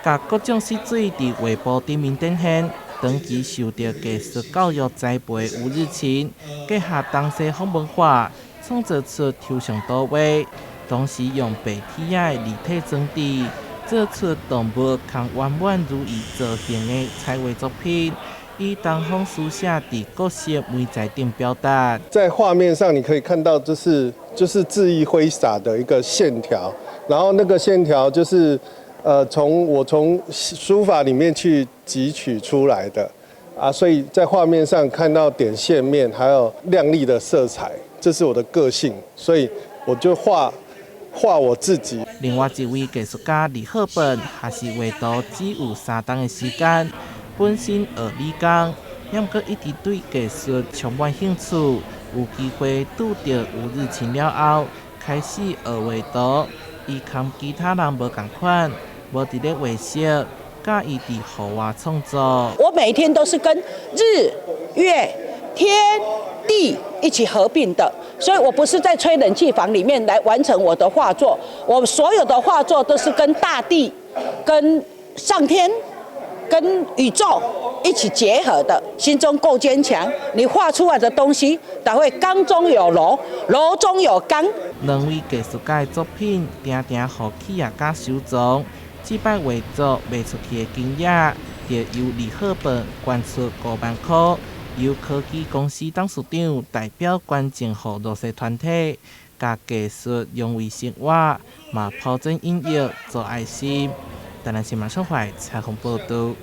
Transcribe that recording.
共各種色水佇畫布頂面展現。長期受著藝術教育栽培的吳日晴，結合東西方文化，創造出抽象圖畫，同時用白鐵仔的立體裝置，做出動物崁圓滿如意造型的彩畫作品，以東方書寫佇各色媒材頂表達。在畫面上你可以看到，就是恣意揮灑的一個線條，然後那個線條就是從我從書法裡面去汲取出來的，啊，所以在畫面上看到點線面，還有亮麗的色彩，這是我的個性，所以我就畫畫我自己。另外一位藝術家李赫本，也是畫圖只有3冬的時間，本身學理工，毋過一直對藝術充滿興趣，有機會拄著吳日晴了後，開始學畫圖。伊佮其他人無仝款，無佇咧畫室，佮意佇戶外創作。我每天都是跟日月天地一起合併的，所以我不是在吹冷氣房裡面來完成我的畫作，我所有的畫作都是跟大地、跟上天、跟宇宙一起結合的。心中夠堅強，你畫出來的東西才會剛中有柔，柔中有剛。兩位藝術家的作品，定定予企業家收藏。這擺畫作賣出去的金額，就由李赫本捐出5萬塊，由科技公司董事長代表捐贈予弱勢團體，共藝術融為生活，嘛拋磚引玉做愛心。台南新聞小懷採訪報導。